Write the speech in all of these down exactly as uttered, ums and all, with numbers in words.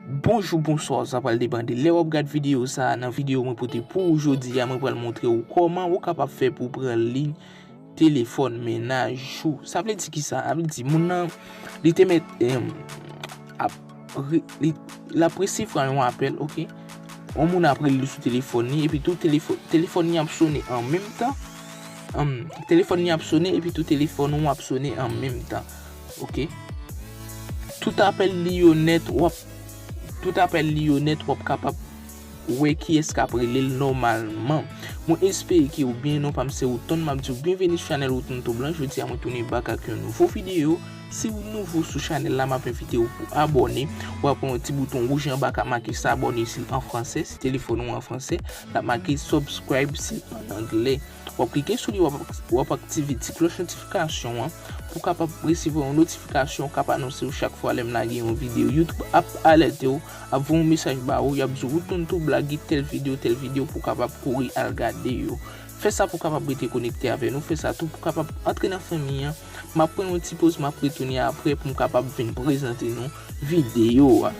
Bonjou, bonswa, sa pral depann de lè w ap gad videyo sa a. Nan videyo mwen pote pou ou jodi a, mwen pral montre w kòman ou kapab fè pou pran liy telefòn mennaj ou. Sa vle di kisa? Sa vle di moun nan, li te mèt, em, ap re-, li, l ap resevwa yon apèl, oke? Yon moun ap rele li sou telefòn li, epi tou telefò-, telefòn li ap sonnen an menm tan. Em, telefòn li ap sonnen, epi tou telefòn ou ap sonnen an menm tan. Oke? Tout apèl li yo nèt, w ap, tout apèl li yo nèt, w ap kapab wè kiyès k ap rele l nòmalman. Mwen espere ke ou byen, non pa m se Wouton, m ap di w byenveni sou chanèl Wouton Tou Blan. Jodi a mwen tounen bak ak yon nouvo videyo. Si w nouvo sou chanèl la, m ap envite w pou abòne. W ap wè yon ti bouton wouj anba k ap make s'abonner si l an fransè, si telefòn ou an fransè, l ap make subscribe si l an anglè. W ap klike sou li, w ap, w ap aktive ti klòch notifikasyon an pou w kapab resevwa yon notifikasyon k ap anonse w chak fwa lè m lage yon videyo. YouTube ap alète w, ap voye yon mesaj ba ou, y ap di w, "Wouton Tou Blan gen tèl videyo, tèl videyo," pou w kapab kouri al gade yo. Fè sa pou w kapab rete konekte avè nou, fè sa tou pou w kapab antre nan fanmi an. M ap pran yon ti poz, m ap retounen apre pou m kapab vin prezante nou videyo a.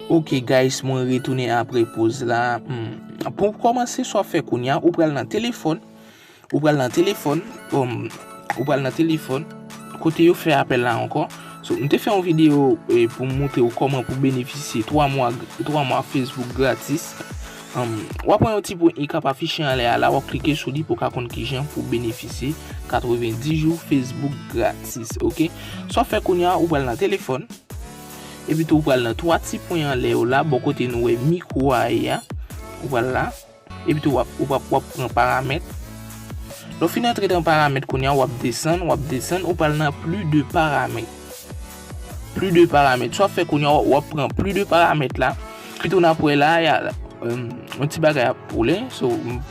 Ok, guys, mwen retounen apre poz la. Hmm. Pou kòmanse, sa w ap fè kounye a, ou pral nan telefòn. Ou pral nan telefòn, um, ou pral nan telefòn, kote yo fè apèl la ankò. So, m te fè yon videyo, eh, pou m montre w kòman pou benefisye twa mwa, twa mwa Facebook gratis. Um, w ap wè yon ti pwen i k ap afiche anlè a la, w ap klike sou li pou w ka konn kijan pou benefisye katrevenndis jou Facebook gratis, oke? Sa w ap fè kounye a, ou pral nan telefòn, epi tou ou pral nan twa ti pwen anlè yo la, bò kote nou wè mikwo a ye a, ou pral la. Epi tou w ap, w ap, w ap pran paramèt. Lè w fin antre nan paramèt kounye a, w ap desann, w ap desann, ou pral nan plus de paramèt. Plus de paramèt. Sa w ap fè kounye a, w ap pran plus de paramèt la. Epi tou n ap wè la, y a, um, yon ti bagay ap woule. So, m,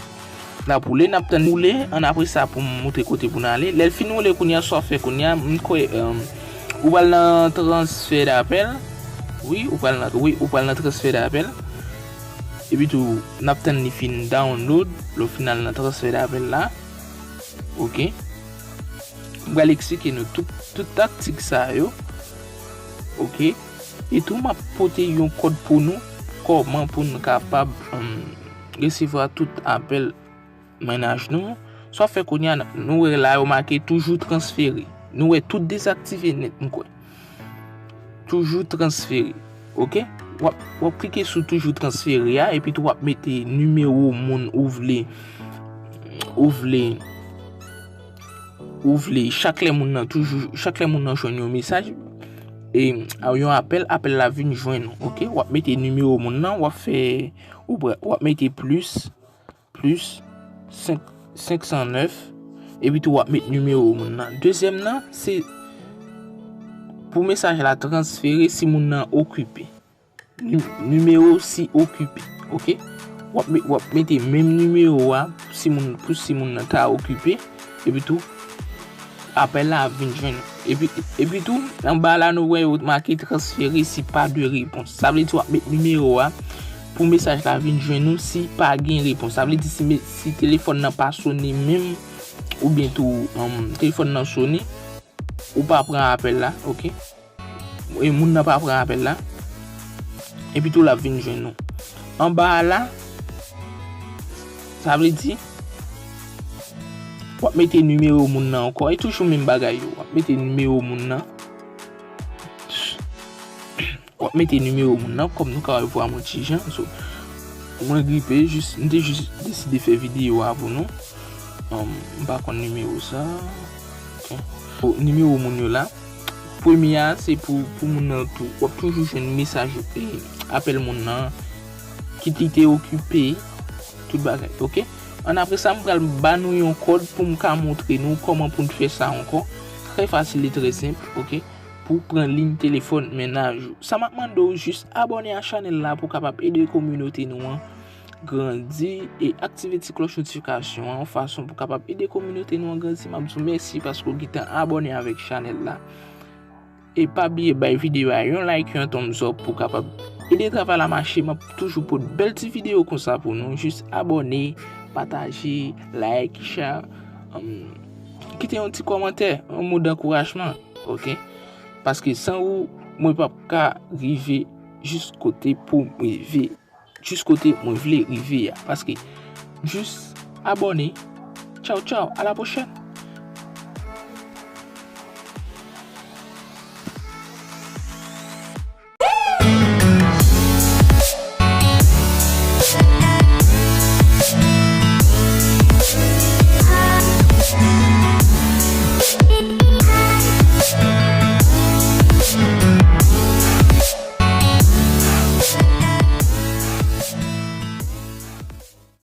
l ap woule, n ap tann woule, ann apre sa pou m montre kote pou n ale. Lè l fin woule kounye a, sa w ap fè kounye a, m kwè, um, ou pral nan transfè dapèl. Wi, ou pral nan, wi, ou pral nan transfè dapèl. Epi tou, n ap tann li fin download, lè w fin al nan transfè dapèl la. Oke. M pral eksplike nou tout, tout taktik sa yo. Oke. E tou, m ap pote yon kòd pou nou, kòman pou n kapab, em, resevwa tout apèl mennaj nou. Sa w ap fè kounye a, nou wè la yo make toujours transféré. Nou wè tout dezaktive nèt, m kwè. Toujours transféré. Oke? W ap, w ap klike sou toujours transféré a, epi tou w ap mete nimewo moun ou vle, ou vle, ou vle, chak lè moun nan toujours, chak lè moun nan jwenn yon mesaj, e, a, yon apèl, apèl la vin jwenn ou, oke? W ap mete nimewo moun nan, w ap fè, ou pral, w ap mete plis, plis senk, senk san nèf, epi tou w ap met nimewo moun nan. Dezyèm nan, se pou mesaj la transfere si moun nan okipe. Ni-, nimewo si okipe, oke? W ap me-, w ap mete menm nimewo a si moun, pou si moun nan ta okipe, epi tou, apèl la ap vin jwenn ou. Epi, epi tou, anba la, nou wè yo make transfere si pas de réponse. Sa vle di w ap met nimewo a pou mesaj la vin jwenn ou si pa gen repons. Sa vle di si me-, si telefòn nan pa sonnen menm, oubyen tou, um, telefòn nan sonnen, ou pa pran apèl la, oke? E moun nan pa pran apèl la. Epi tou l ap vin jwenn nou. Anba a la, sa vle di, w ap mete nimewo moun nan ankò. E toujou menm bagay yo. W ap mete nimewo moun nan. W ap mete nimewo moun nan, kòm nou ka wè vwa mwen ti jan. So, mwen gripe, jis, m te jis deside fè videyo a pou nou. Um, m pa konn nimewo sa. Ok. Bon, nimewo moun yo la. Premye a, se pou, pou moun nan tou. W ap toujou jwenn mesaj, e, apèl moun nan. Kit li te okipe, tout bagay, oke? Ann apre sa, m pral ba nou yon kòd pou m ka montre nou kòman pou n fè sa ankò. Trè fasil e trè senp, oke? Pou pran liy telefòn mennaj ou. Sa m ap mande w, jis abòne a chanèl la pou w kapab ede kominote nou an grandi e aktive ti klòch notifikasyon an, yon fason pou w kapab ede kominote nou an grandi. M ap di w mèsi paske w gentan abòne avèk chanèl la. E pa bliye bay videyo a yon like, yon thumbs up pou kapab ede travay la mache. M ap toujou pote bèl ti videyo konsa pou nou. Jis abòne, pataje, like, share, um, kite yon ti kòmantè, yon mo dankourajman, oke? Paske san ou, mwen p ap ka rive jis kote pou m rive, jis kote mwen vle rive a. Paske jis abòne. Tchaw, tchaw, a la pwochèn.